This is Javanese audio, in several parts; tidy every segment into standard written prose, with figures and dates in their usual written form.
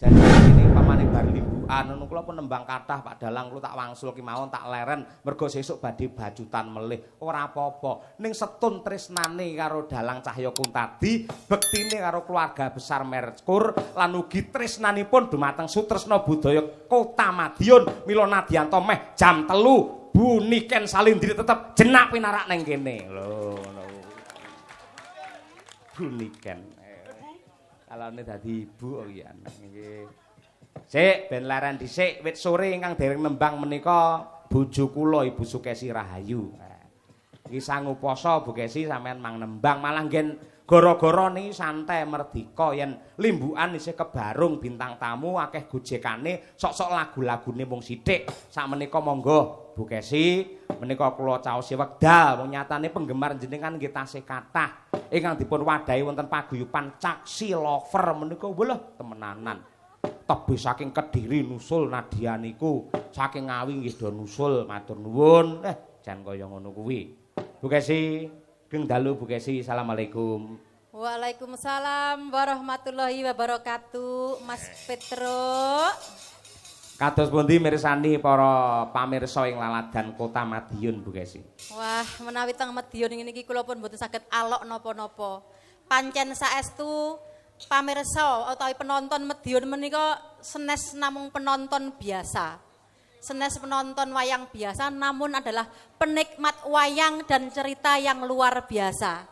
Janjane ini pamane bar limbukan ngono kula pun nembang kathah Pak Dalang kula tak wangsul ki mawon tak leren mergo sesuk badhe bajutan melih. Ora apa-apa. Ning setun tresnane karo Dalang Cahya Kuntadi, bektine karo keluarga besar Merkur lan ugi tresnanipun dumateng sutresna budaya Kota Madiun. Mila nadyanto meh jam 3 Bu Niken Salindri tetep jenak pinarak ning kene. Lho ngono. Bu Niken. Kalane dadi ibu kok ya. Nggih. Sik ben leren dhisik wit sore ingkang dereng nembang menika bojo kula Ibu Sukesi Rahayu. Iki sangu poso Bu Kesi sampean mang nembang malah nggen gara-gara niki santai merdika yen limbukan isih kebarung bintang tamu akeh gojekane sok-sok lagu-lagune mung sithik. Sakmenika monggo Bu Kesi menika kula caosi wekdal wong nyatane penggemar jenengan nggih tasih kathah ingkang dipun wadahi wonten paguyuban Caksi Lover menika wah temenanan. Tebih saking Kediri nusul Nadia niku saking Ngawi nggih do nusul matur nuwun. Jan kaya ngono kuwi. Bu Kesi, geng dalu Bu Kesi, assalamualaikum. Waalaikumsalam warahmatullahi wabarakatuh, Mas Petro. Kados pundi mirsani para pamirsa ing laladan Kota Madiun Bu Kesi? Wah, menawi teng Madiun niki kula pun mboten saged alok napa-napa. Pancen saestu pamirsa utawi penonton Madiun menika senes namung penonton biasa. Senes penonton wayang biasa namun adalah penikmat wayang dan cerita yang luar biasa.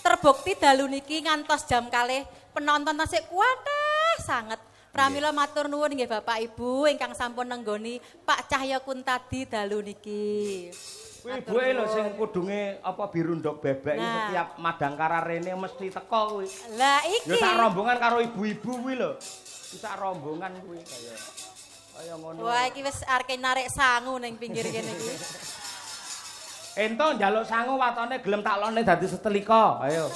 Terbukti dalu niki ngantos jam kalih penonton tasih kuatah sanget. Pramila matur nuwun nggih Bapak Ibu ingkang sampun nenggoni Pak Cahya Kuntadi dalu niki. Kuwi ibuke lho sing kudunge apa biru ndok bebek iki setiap madangkara rene mesti teko kuwi. Lah iki. Ya sak rombongan karo ibu-ibu kuwi lho. Sak rombongan kuwi kaya kaya ngono. Wah iki wis arep narik sangu ning pinggir kene iki. Ento njaluk sangu watone gelem tak lokne dadi setelika. Ayo.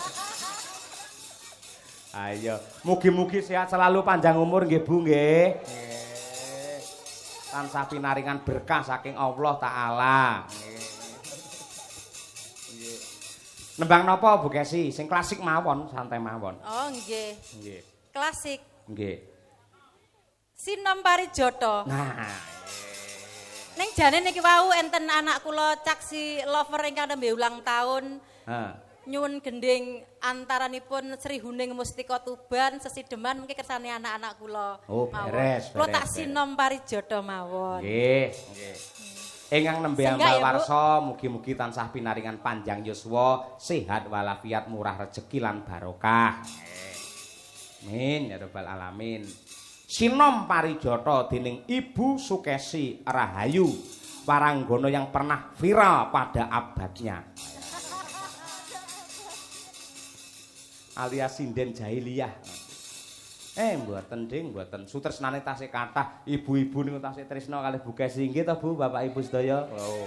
Ayo, mugi-mugi sehat selalu panjang umur nggih Bu nggih. Nggih. Tansah pinaringan berkah saking Allah Taala. Nggih. Nembang napa Bu Kesi? Sing klasik mawon, santai mawon. Oh nggih. Nggih. Klasik. Nggih. Sinom Parijata. Nah. Ning jane niki wau enten anak kula Caksi Lover ingkang nembe ulang tahun. Heeh. Nyuwun gending antaranipun Sri Huning Mustika Tuban sesideman mungkin kersane anak-anak kula. Oh, beres. Kula tak Sinom Parijata mawon. Nggih, nggih. Ingkang nembe ambal warsa mugi-mugi tansah pinaringan panjang yuswa, sehat walafiat, murah rejeki lan barokah. Amin ya rabbal alamin. Sinom Parijata dening Ibu Sukesi Rahayu, waranggono yang pernah viral pada abadnya. Alias sinden jahiliyah. Mboten ding, mboten. Sutresnane tasih kathah, ibu-ibu niku tasih tresna kalih Bu Kesi nggih to Bu, Bapak Ibu sedaya. Lho.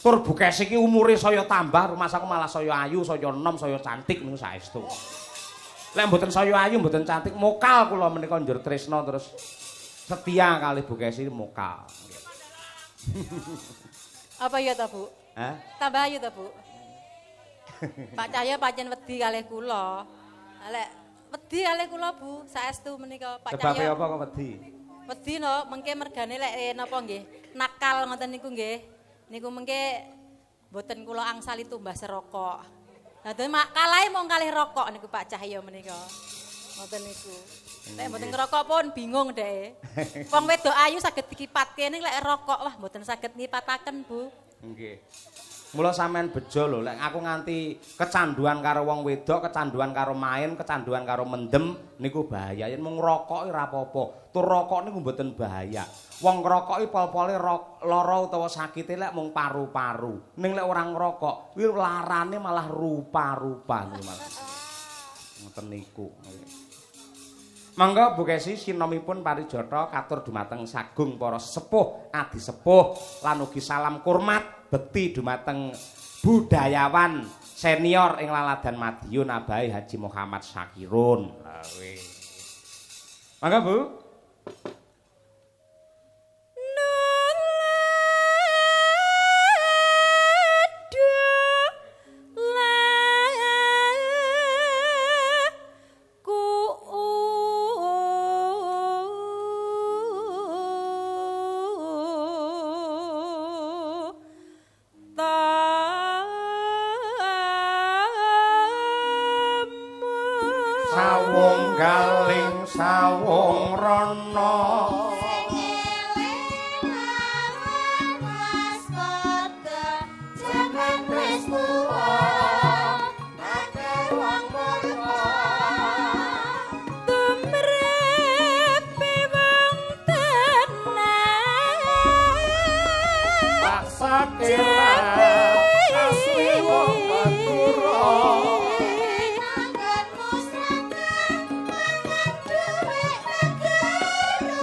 Tur Bu Kesi iki umure saya tambah, rumasaku malah saya ayu, saya enom, saya cantik niku saestu. Lek mboten saya ayu, mboten cantik, mokal kula menika njur tresna terus setia kalih Bu Kesi mokal. Apa ya ta, Bu? Hah? Tambah ayu ta, Bu? Pak Cahya pancen wedi kalih kula. Lek wedi kalih kula Bu, saestu menika Pak Cahya. Sebabe apa kok wedi? Wedi no, mengke mergane lek napa nggih, nakal ngoten niku nggih. Niku mengke mboten kula angsali tumbas rokok. Lah dene kalahe mung kalih rokok niku Pak Cahya menika. Ngoten niku. Lek mboten ngerokok pun bingung dhek. Wong wedok ayu saged dikipatke ning lek rokok wah mboten saged ngipataken, Bu. Nggih. Mula sampean bejo lho, lek aku nganti kecanduan karo wong wedok, kecanduan karo main, kecanduan karo mendem niku bahaya. Yen mung ngrokok ora apa-apa. Tur rokok niku mboten bahaya. Wong ngrokok iki pol-pole lara utawa sakite lek mung paru-paru. Ning lek ora ngrokok, kuwi larane malah rupa-rupa niku malah. Ngoten niku. Monggo Bu Kesi sinomipun Parijata katur dumateng sagung para sesepuh, adi sepuh lan ugi salam kurmat bekti dumateng budayawan senior ing laladan Madiun Abahe Haji Muhammad Syakirun. Lha kuwi. Monggo Bu. Sawung rono sing eling lawan waspada jaman wis tuwa akeh wong murka Tumrepe wong tenan paksake asli wong Madura nanggonmu sragen mangan dhuwit negara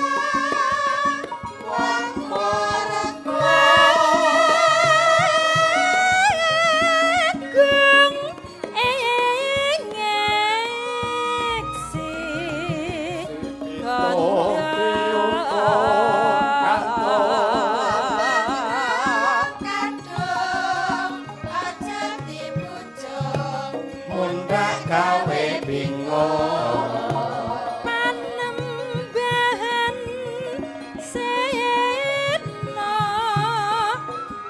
wong murka agung ing ngeksi kadung aja dipucuk mundak gawe bingung panembahan sena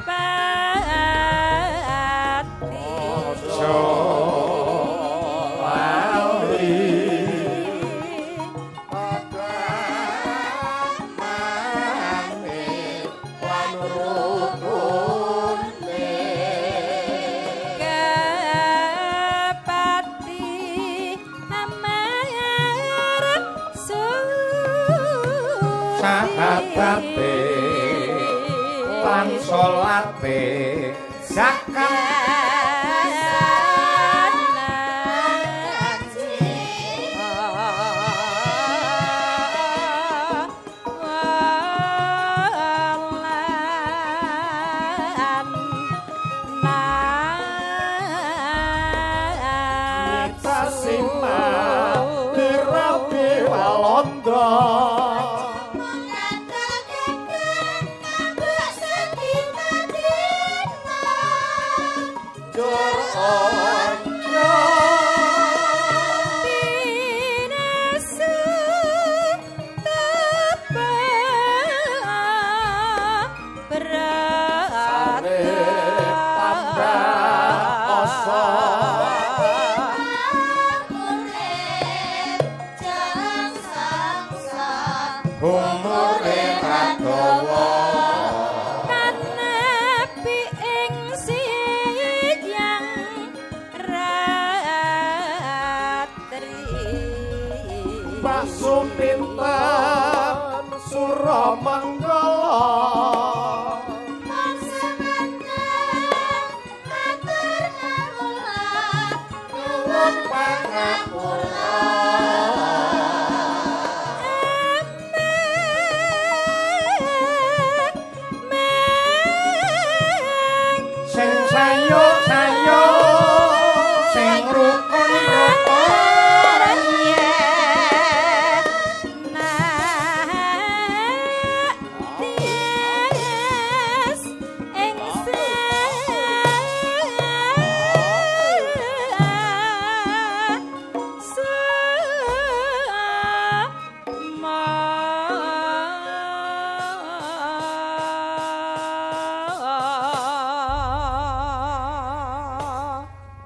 pati aja lali agamane lan rukune kepati amar suci sahabate lan salate zakat Sima dirabi Walanda jur onyo Binasu tapa sare tambah oso umure radawa Kanepi ing siang ratri bakso pinten Suramanggala nuwun pangapura sing sayo-sayo sing rukun-rukun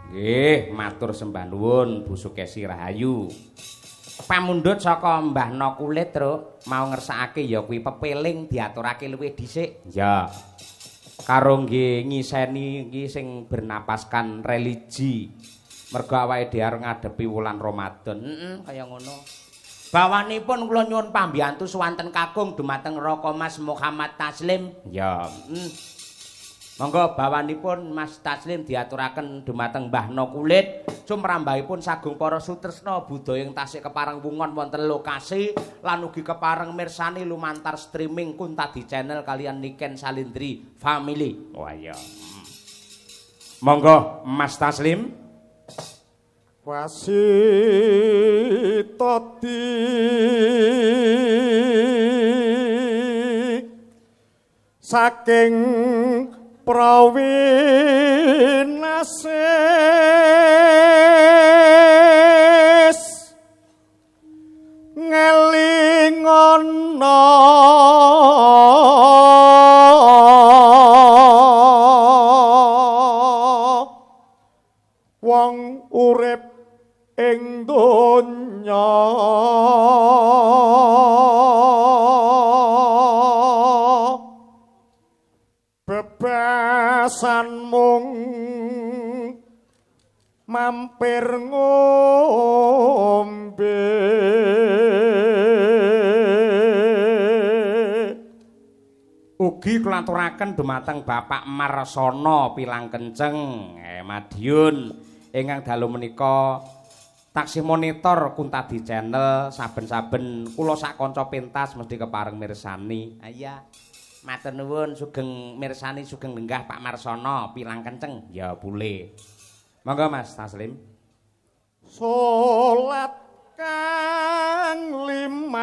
Nggih, matur sembah nuwun Bu Sukesi Rahayu. Pamundhut saka Mbah No Kulit, Truk, mau ngersakake ya kuwi pepeling diaturake luwih dhisik. Ya. Karo nggih ngiseni iki sing bernapaskan religi. Mergo awake dhewe arep ngadepi wulan Ramadan. Heeh, kaya ngono. Bawanipun kula nyuwun pambiyantu suwanten kakung dumateng Raka Mas Muhammad Taslim. Ya. Monggo bawanipun Mas Taslim diaturaken dumateng Mbah No Kulit sumrambahipun sagung para sutresna budaya ing tasih kepareng wungon wonten lokasi lan ugi kepareng mirsani lumantar streaming Kuntadi Channel kalian Niken Salindri Family. Wah iya. Monggo Mas Taslim. Wasitati saking prawinasis ngelingono wong urip ing donya. Alasan mung mampir ngombe. Ugi kula aturaken dumateng Bapak Marsono Pilang Kenceng, Madiun ingkang dalu menika taksih monitor Kuntadi Channel saben-saben kula sak kanca pentas mesti kepareng mirsani. Iya. Matur nuwun sugeng mirsani sugeng lenggah Pak Marsono Pilang Kenceng. Ya pule. Monggo Mas Taslim. Salat kang limang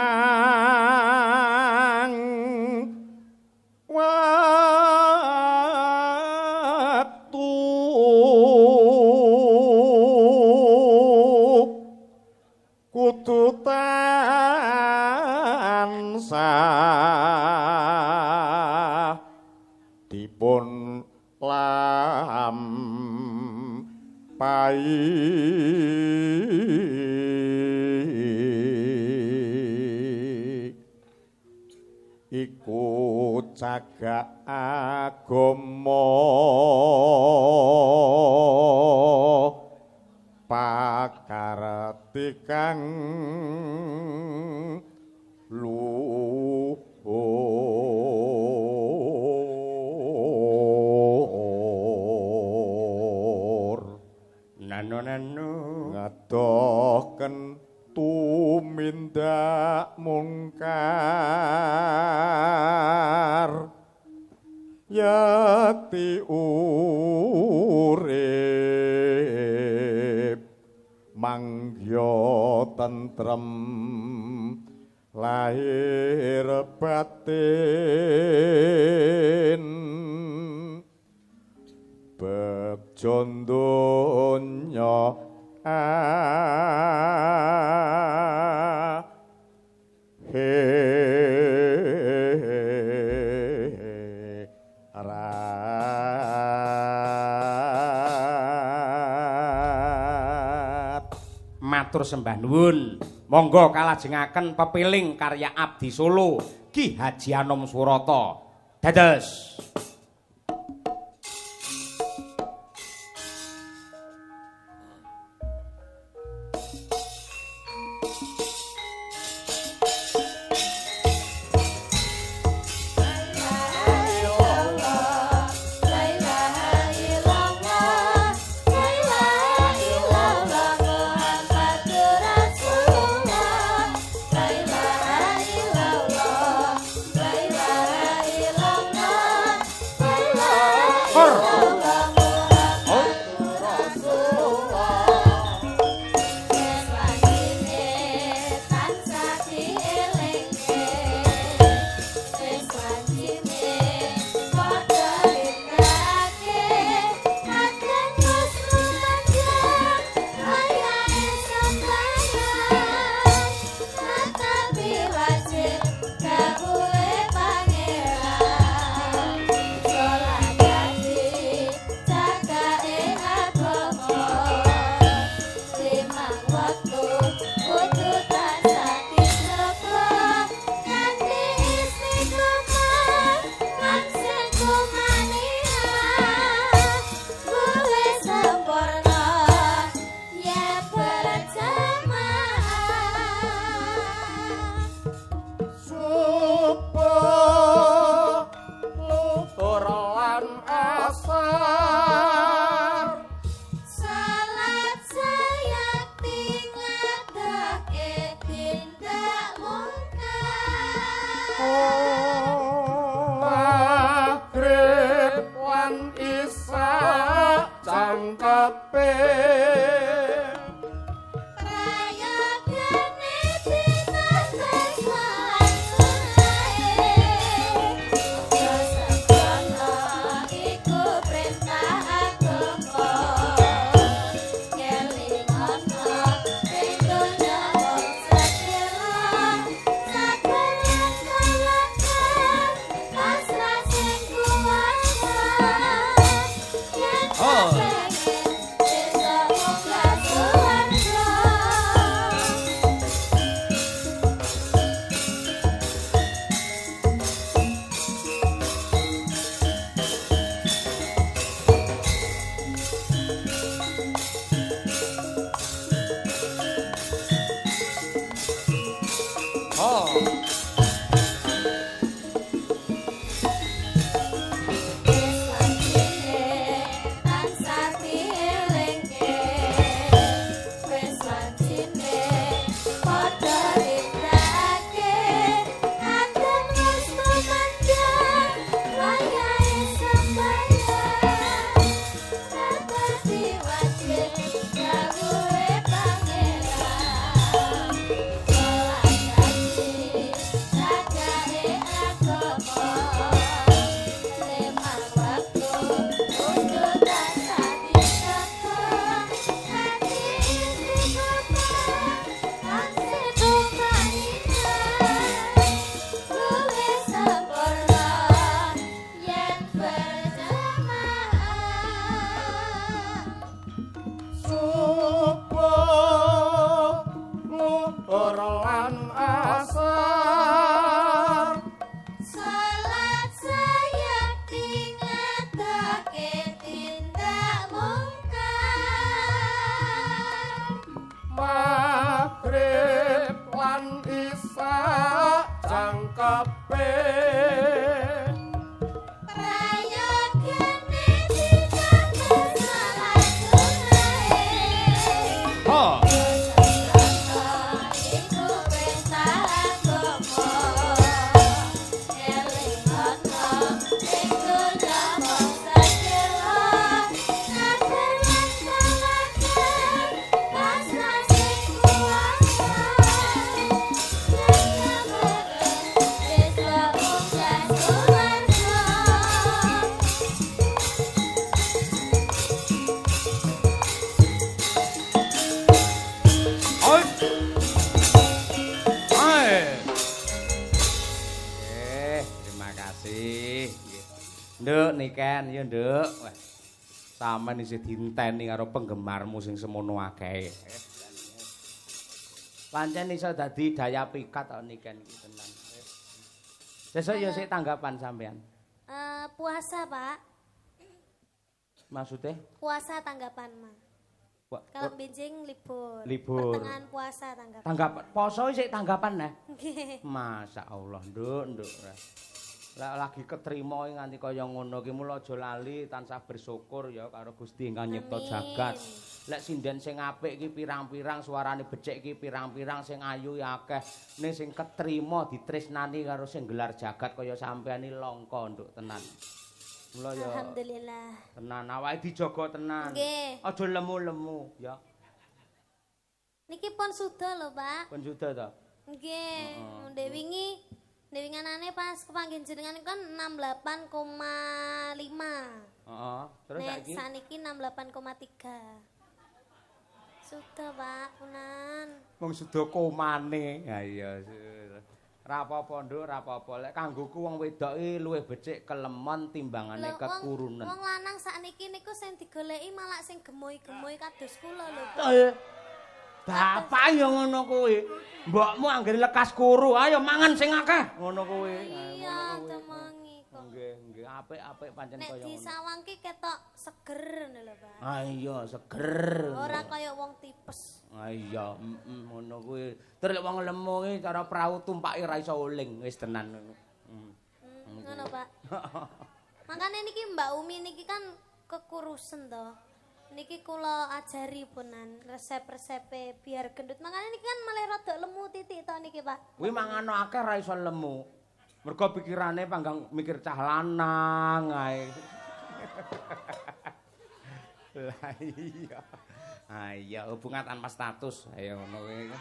waktu kudu tansah dipun lampahi. Iku cagak agama pakarti kang luhur. Nano nano ngadohken tumindak mungkar yakti urip mangya tentrem lahir batin begja donya akhirat. Matur sembah nuwun. Monggo kalajengaken pepiling karya Abdi Solo Ki Haji Anom Surata. Dados. La ilaha illallah, la ilaha illallah. Oh. Nduk Niken ya nduk. Wah. Sampeyan isih dienteni karo penggemarmu sing semono akeh. Pancen iso dadi daya pikat kok Niken iki tenan. Sesuk ya sik tanggapan sampean. Puasa, Pak. Maksudnya? Puasa tanggapan, Mas. Kalau benjing libur. Libur. Pertengahan puasa tanggapan. Tanggapan poso sik tanggapan nah. Nggih. Masya Allah, nduk, nduk. Lagi ketrima nganti kaya ngono ki mula aja lali tansah bersyukur ya karo Gusti ingkang nyipta jagat. Lek sinden sing apik ki pirang-pirang suarane becik ki pirang-pirang sing ayu ya akeh. Ning sing ketrima ditresnani karo sing gelar jagat kaya sampean iki langka nduk tenan. Mula ya alhamdulillah. Tenan awake dijaga tenan. Nggih. Aja lemu-lemu ya. Niki pun suda lho, Pak. Pun suda ta? Nggih. Ndek wingi winginane pas kepanggih jenengan kan 68,5. Heeh. Terus saiki? Saniki 68,3. Sudah, Pak, punan. Wong suda komane. Ha iya. Ra apa-apa, Nduk, ra apa-apa. Lek kanggoku wong wedok iki luwih becik kelemon timbangane kekurunen. Wong lanang sakniki niku sing digoleki malah sing gemoy-gemoy kados kula lho. Bapak ya ngono kuwi. Mbokmu anggere lekas kuru, ayo mangan sing akeh. Ngono kuwi. Iya, temengi kok. Nggih, nggih, apik-apik pancen kaya ngono. Nek disawang ki ketok seger ngono lho, Pak. Ah iya, seger. Ora kaya wong tipes. Ah iya, ngono kuwi. Terus lek wong lemu ki cara prau tumpake ra iso uling, wis tenan ngono. Ngono, Pak. Makane niki Mbak Umi niki kan kekurusen to. Niki kula ajari punan resep-resepe biar gendut. Makane niki kan malah rada lemu titik to niki, Pak. Kuwi mangano akeh ra iso lemu. Mergo pikirane panggang mikir cah lanang ae. Lah iya. Ah iya, hubungan tanpa status. Ayo ngono kuwi.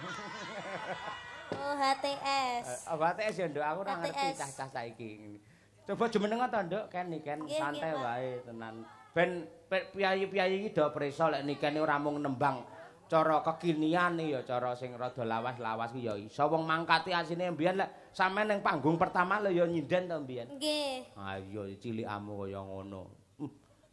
Oh, HTS. Oh, HTS ya, Nduk. Aku ora ngerti cah-cah saiki. Coba jumeneng to, Nduk, ken niken santai wae tenan. Ben piyayi-piyayi iki do prisa lek nikene ora mung nembang cara kekinian ya cara sing rada lawas-lawas ki ya iso wong mangkati asine mbiyen lek sampean ning panggung pertama lho ya nyinden to mbiyen. Nggih. Ha iya cilikamu kaya ngono.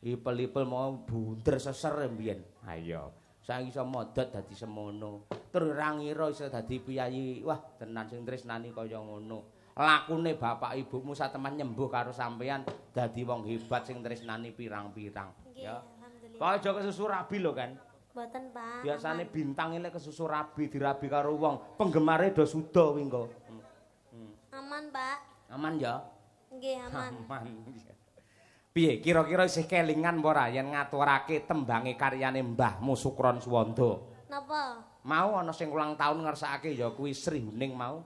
Ipel-ipel mau bunder seser mbiyen. Ha iya. Saiki iso modot dadi semono. Terus ora ngira iso dadi piyayi. Wah, tenan sing tresnani kaya ngono. Lakune bapak ibumu sateman nyembuh karo sampean dadi wong hebat sing tresnani pirang-pirang. Ya. Alhamdulillah. Pak aja kesusu rabi lho kan. Mboten, Pak. Biasane bintang lek kesusu rabi dirabi karo wong, penggemare do suda kuwi engko. Aman, Pak. Aman ya? Nggih, aman. Aman. Piye kira-kira isih kelingan apa ora yen ngaturake tembange karyane Mbahmu Sukron Suwanda? Napa? Mau ana sing ulang tahun ngersakake ya kuwi Sri Huning mau.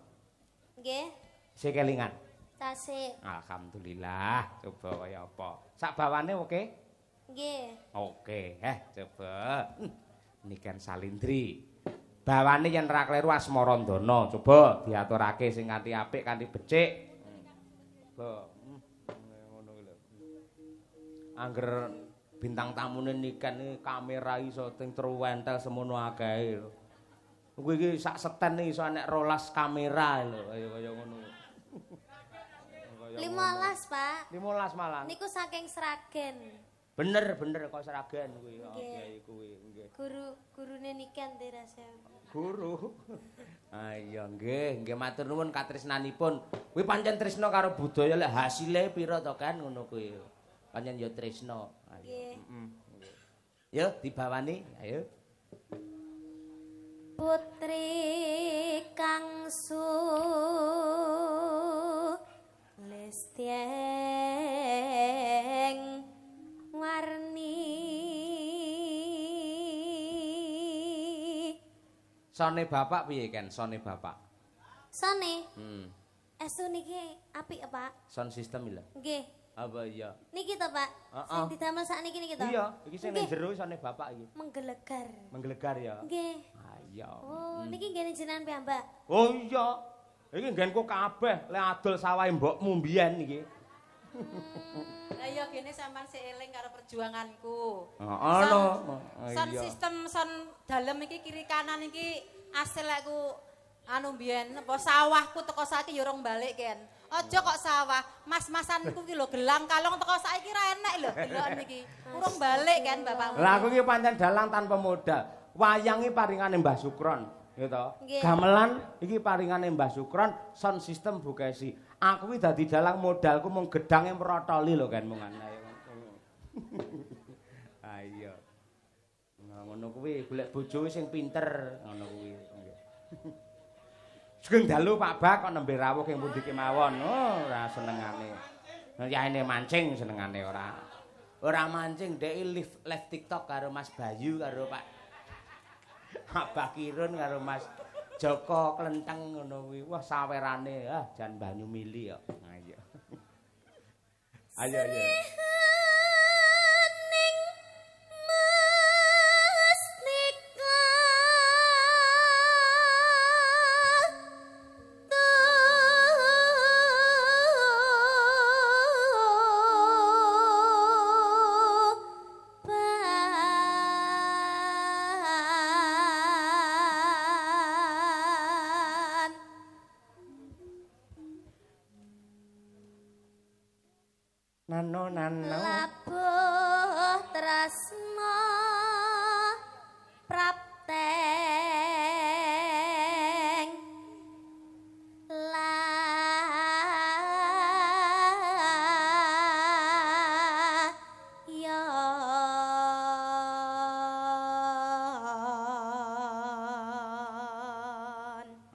Nggih. Isih kelingan? Tasik. Alhamdulillah, coba kaya apa. Sak bawane oke? Nggih. Oke, coba. Niken Salindri. Bawane yen ra kleru Asmarandana, coba diaturake sing kanthi apik, kanthi becik. Coba. Ngono kuwi lho. Angger bintang tamune Niken iki kamera iso ting truwentel semono akehe lho. Kuwi iki sak seten iso enek 12 kamera lho, kaya ngono. 15, Pak. 15 malah. Niku saking Sragen. Bener, bener kok Sragen kuwi. Kiai kuwi nggih. Guru gurune Niken terase. Guru. Ah iya nggih, nggih matur nuwun katresnanipun. Kuwi pancen tresna karo budaya lek hasile pira to kan ngono kuwi. Pancen ya tresna. Nggih. Heeh. Yo dibawani, ayo. Putri kang sulistyeng warni. Sone bapak piye Ken? Sone bapak. Sone? Estu niki apik ya, Pak? Sound system lho. Nggih. Apa iya? Niki to, Pak? Sing didamel sakniki niki to? Iya, iki sing ning jero sone bapak iki. Menggelegar. Menggelegar ya? Nggih. Ah iya. Oh, niki nggene jenengan piyambak. Oh iya. Iki nggenku kabeh lek adol sawahe mbokmu mbiyen iki. Lah iya gene sampean sik eling karo perjuanganku. Heeh lho. Sound system sound dalem iki kiri kanan iki asil aku anu mbiyen apa sawahku teko saiki ya urung balik Ken. Aja kok sawah, mas-masanku iki lho gelang kalong teko saiki ra enek lho deloken iki. Urung balik kan bapakmu. Lah aku iki pancen dalang tanpa modal. Wayang iki paringane Mbah Sukron, ya to. Gamelan iki paringane Mbah Sukron, sound system Bu Kesi. Aku iki dadi dalang modalku mung gedange mrotoli lho kan mung ayo. Ayo. Ngono kuwi golek bojo sing pinter ngono kuwi. Sugeng dalu Pak Bak kok nembe rawuh ing pundi kemawon. Oh, ora senengane. Yaene mancing senengane ora. Ora mancing dhek live TikTok karo Mas Bayu karo Pak Abah Kirun karo Mas Joko Klenteng ngono kuwi. Wah sawerane ah jan banyu mili kok. Ayo. Ayo ayo. Nano nano labuh tresna prapteng layon.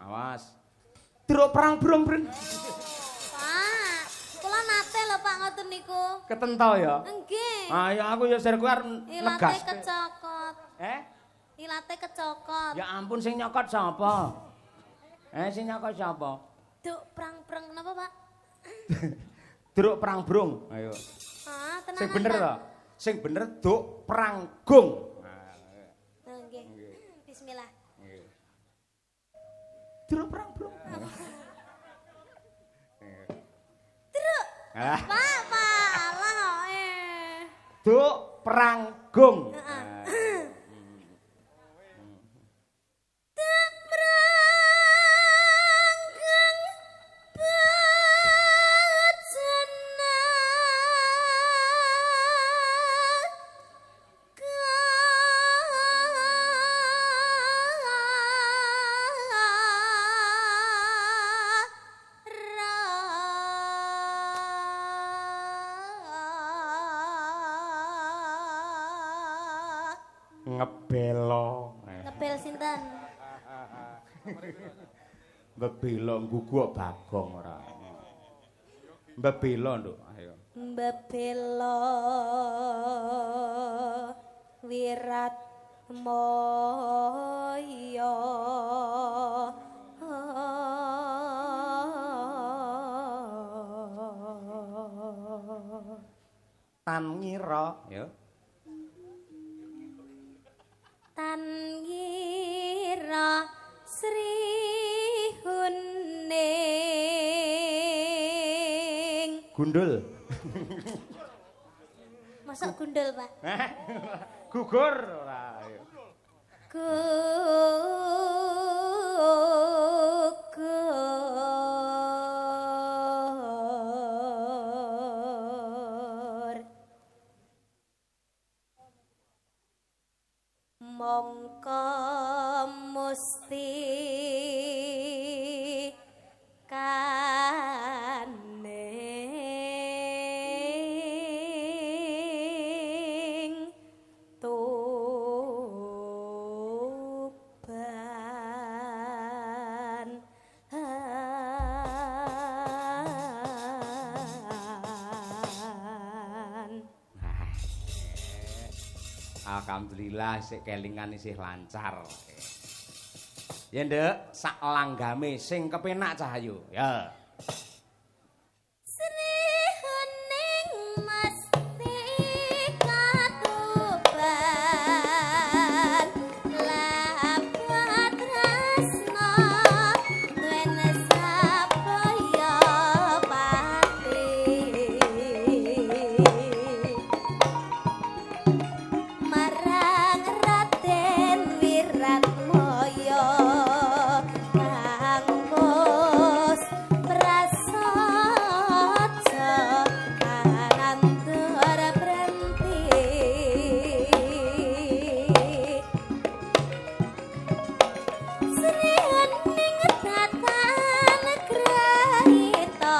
Awas. Truk perang brung brung. Niku. Ketento ya? Nggih. Ayo aku ya sir kuwi arep negas. Ilate kecokot. Eh? Ilate kecokot. Ya ampun sing nyokot sapa? Sing nyokot sapa? Duk prang-prang napa, Pak? Druk prang brung. Ayo. Ah, tenan. Sing bener to? Sing bener duk prang gung. Nggih. Bismillah. Nggih. Druk prang brung. Druk. Pak, Pak, alah Duk perang gung. Duk perang gung bejana Ngebelo. Ngebel sinten? Ngebelo nggugu Bagong ora. Mbebela, Nduk. Ayo. Mbebela Wirat Moyo. Tan ngira, ya. Tan ngira Sri Huning. Gundul. Masa gundul, Pak? Gugur ora. Ayo. Gugur. Mongko musti kaning Tuban. Alhamdulillah sik kelingan isih lancar. Ya Nduk, sak langgame sing kepenak Cahayu. Ya. Sri Huning mesti katuban lapat tresna wen sabaya pati marang Raden Wiratmoyo kang wis prasaja kanandur brenti. Sri Huning datan grahita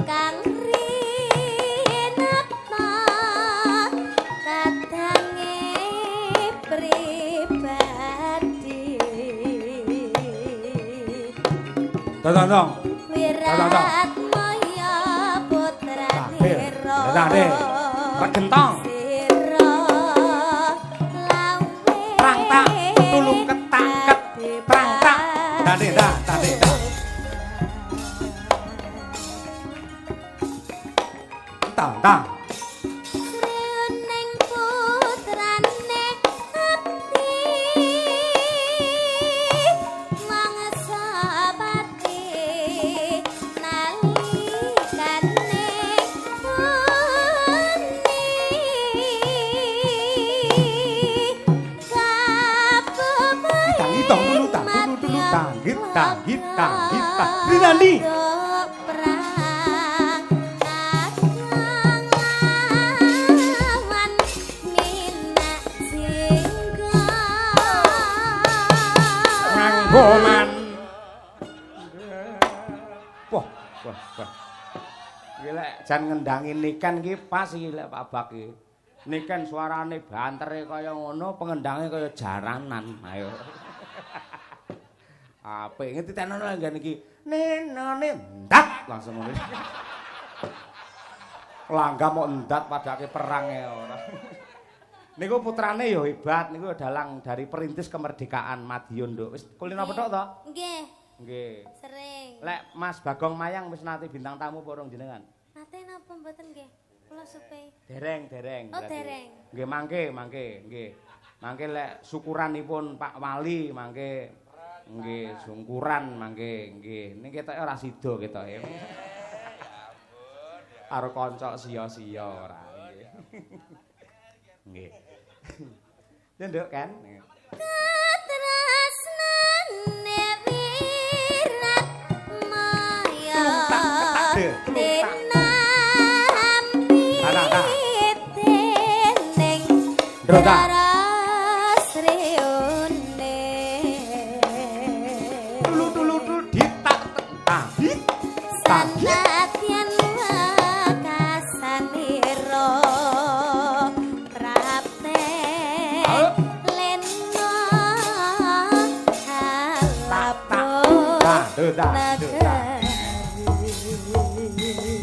kang rinata kadange pribadi. Tong tong. Wiratmaya putranira. Tandhe. Regentong. Sira lawe Prang tak tulung ketak ket prang tak. Tandhe ta, tandhe ta. Tang tang. Sri Huning putrane abdi mangsapati nalikane uni Tangi tong tulu tang tulu tulu tanggit tanggit tanggit tang. Rinandi. Perang kakang lawan minak jingga. Nganggo man. Wah, wah, wah. Iki lek jan ngendangi Niken iki pas iki lek Pak Bak iki. Niken suarane bantere kaya ngono, pengendange kaya jaranan. Ayo. Apik ngerti tenono nggen iki. Nenone ndat langsung ngono. Langgam kok ndat padake perang e ora. Niku putrane ya hebat, niku dalang dari perintis kemerdekaan Madiun, Nduk. Wis kulino petuk to? Nggih, Nggih. sering. Lek Mas Bagong Mayang wis nate bintang tamu apa urung jenengan? Nate napa mboten nggih? Kula supe. Dereng, dereng. Oh, berarti. dereng. Nggih, mangke, mangke, nggih. Mangke lek syukuranipun Pak Wali mangke nggih sungkuran mangke nggih. Niki ketoke ora sida ketoke. Karo kanca sia-sia ora nggih. Nggih. Ya Nduk kan. Katresnane Wiratmaya Telung tak ketak de, telung tak. tinampi Nah, nah, nah. dening Ndro tak. Rara Sri Huning. Tulu tulu tulu ditak tagit tagit. Sanadyan wekasanira prapte lena Tak tak halapo tak do tak do tak. nagari.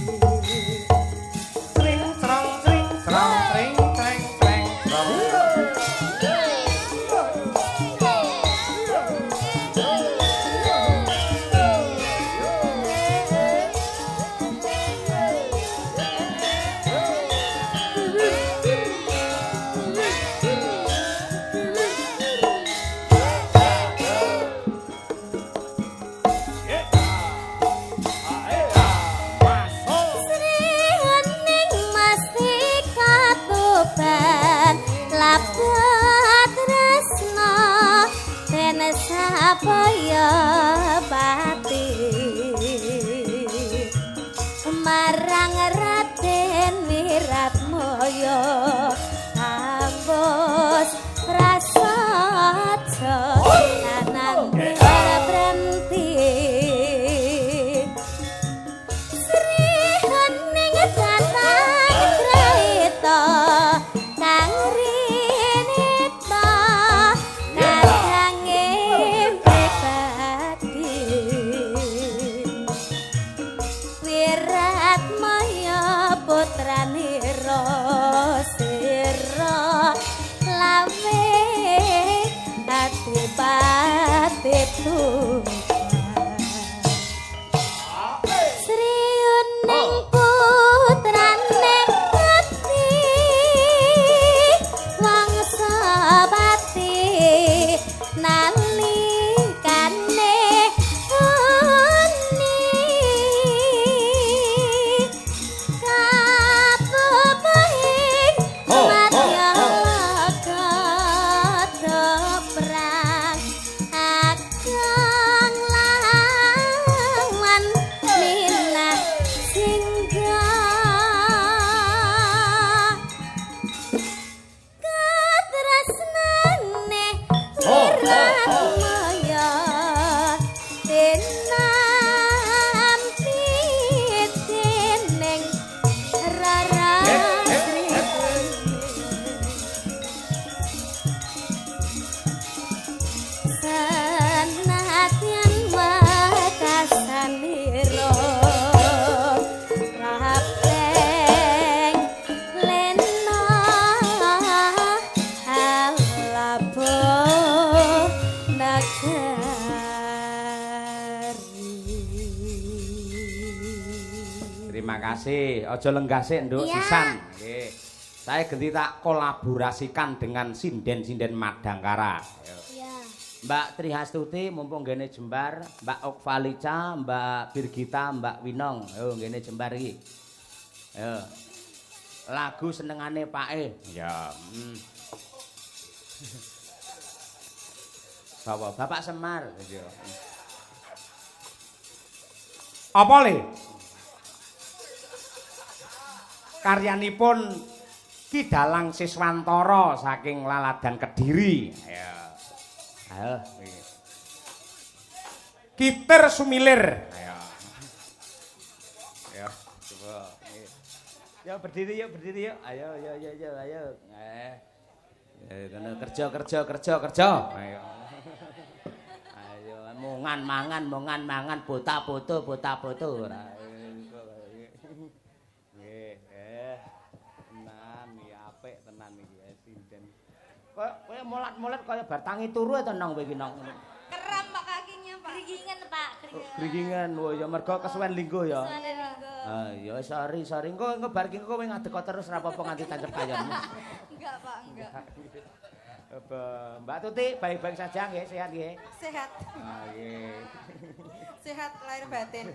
Terima kasih. Aja lenggah sik, Nduk, sisan. Nggih. Saya genti tak kolaborasikan dengan sinden-sinden Madangkara. Iya. Mbak Trihastuti mumpung nggene jembar, Mbak Okvalica, Mbak Birgita, Mbak Winong. Yo nggene jembar iki. Yo. Lagu senengane Pake. Ya. Bapak, Bapak Semar. Iya. Apa le? Karyanipun Ki Dalang Siswantara saking Laladan Kediri. Ayo. Ayo. Kitir Sumilir. Ayo. Ayo, coba. Yo berdiri yuk, berdiri yuk. Ayo, yo yo yo, ayo. Kerja kerja kerja kerja. Ayo. Ayo mongan mangan mongan mangan bota foto bota foto ora. Nggih, tenan iki apik tenan iki sinden. Kowe molat-molat kaya bar tangi turu ta nang kowe iki nang. Keram Pak kakinya, Pak. Geringan, Pak, geringan. Geringan, wo ya mergo kesuwen lingguh ya. Kesuwen lingguh. Ah ya sorry, sorry. Engko engko bar iki kowe ngadeg terus ora apa-apa nganti tancep kayonmu. Enggak, Pak, enggak. Mbak Tuti baik-baik saja nggih, sehat nggih. Sehat. Ah nggih. Sehat lahir batin.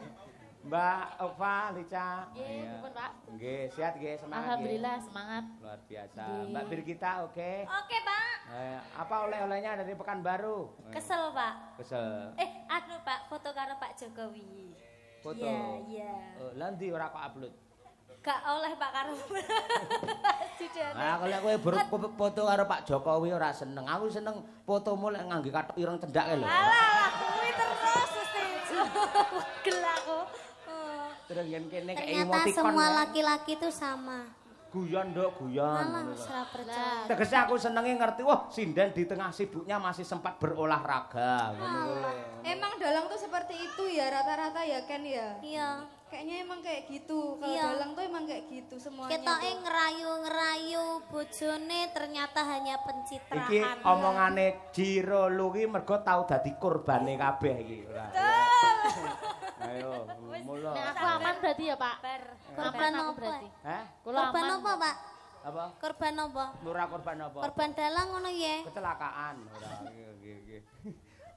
Mbak Ova, Lica. Nggih, pripun, Pak? Nggih, sehat nggih, semangat. Alhamdulillah semangat. Luar biasa. Mbak Birgita oke? Oke, Pak. Apa oleh-olehnya dari Pekanbaru? Kesel, Pak. Kesel. Anu Pak, foto karo Pak Jokowi. Foto. Iya, iya. Lah ndi ora kok upload? Gak oleh Pak karo. Lah kalau kowe foto karo Pak Jokowi ora seneng. Aku seneng fotomu lek ngangge kathok ireng cendhake lho. Alah, kuwi terus mesti. Pegel aku. Terus yen kene kaya Ternyata emoticon. semua laki-laki itu sama. Guyon nduk, guyon. Malah ora percaya. Tegese aku senenge ngerti, wah sinden di tengah sibuknya masih sempat berolahraga. Emang dalang tuh seperti itu ya rata-rata ya Ken ya. Iya. Kayaknya emang kayak gitu. Kalau Iya. dalang tuh emang kayak gitu semuanya. Ketoke ngerayu-ngerayu bojone ternyata hanya pencitraan. Iki omongane Jiro lu ki mergo tau dadi korbane kabeh iki. Ayo, mula. Nek aku aman berarti ya, Pak. Korban Aman aku apa? berarti. Hah? Kula Korban aman. apa, Pak? Apa? Korban apa? Ora korban apa? Korban dalang ngono ya. Kecelakaan ora. Nggih, nggih.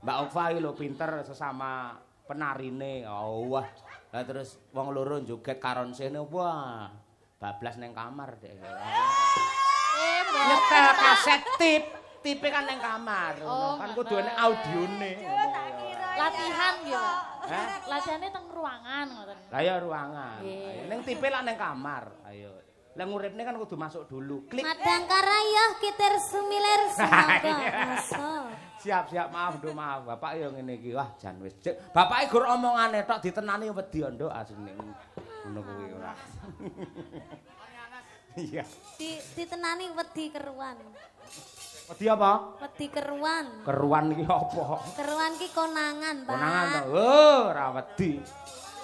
Mbak Okva iki lho pinter sesama penarine. Oh, wah. Lah terus wong loro joget karon sene wah. Bablas neng kamar dek. Nyetel kaset tip, tipe kan neng kamar. Oh, kan kudu enek audione. Latihan gitu, Pak. Hah? Latihannya teng ruangan ngoten. Lah ya ruangan. Nggih. Ning tipe lah neng kamar. Ayo. Lah nguripne kan kudu masuk dulu. Klik. Madangkara ya kitir sumilir semoga masuk. Siap, siap, maaf nduk, maaf. Bapak ya ngene iki. Wah, jan wis. Bapake gur omongane tok ditenani wedi nduk asline. Ngono kuwi ora. Iya. Ditenani wedi keruan. Wedi apa? Wedi keruan. Keruan iki apa? Keruan ki konangan, Pak. Konangan to. Oh, ora wedi.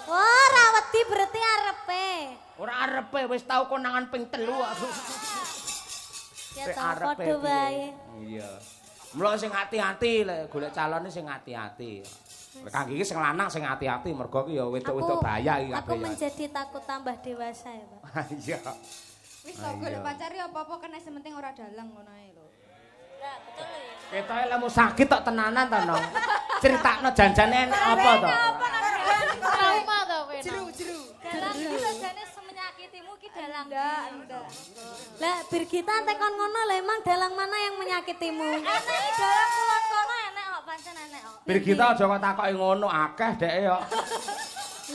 Oh, ora wedi berarti arepe. Ora arepe wis tau konangan ping 3 aku. Ya tau padha wae. Iya. Mula sing ati-ati lek golek calone sing ati-ati. Kangge iki sing lanang sing ati-ati mergo ki ya wedok-wedok bahaya iki kabeh. Aku menjadi takut tambah dewasa ya, Pak. Iya. Wis to golek pacar ya apa-apa kena sing penting ora dalang ngono ae lho. Lah, betul lho ya. Ketoke lemu sakit tok tenanan to, Nong. Critakno janjane enek apa to? Trauma to kowe. Jeru-jeru. Dalang ki sajane semenyakitimu ki dalang. Ndak, ndak. Lah Birgita tekon ngono lho emang dalang mana yang menyakitimu? Enek dalang kulon kono enek kok pancen enek kok. Birgita aja kok takoki ngono akeh dhek yo.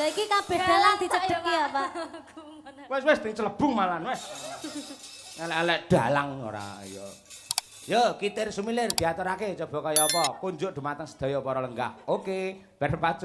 Lah iki kabeh dalang dicedheki ya, Pak. Wis wis dicelebung malan wis. Elek-elek dalang ora ya. Yo kitir sumilir diaturake coba kaya apa. Kunjuk dumateng sedaya para lenggah. Oke, bar pacu.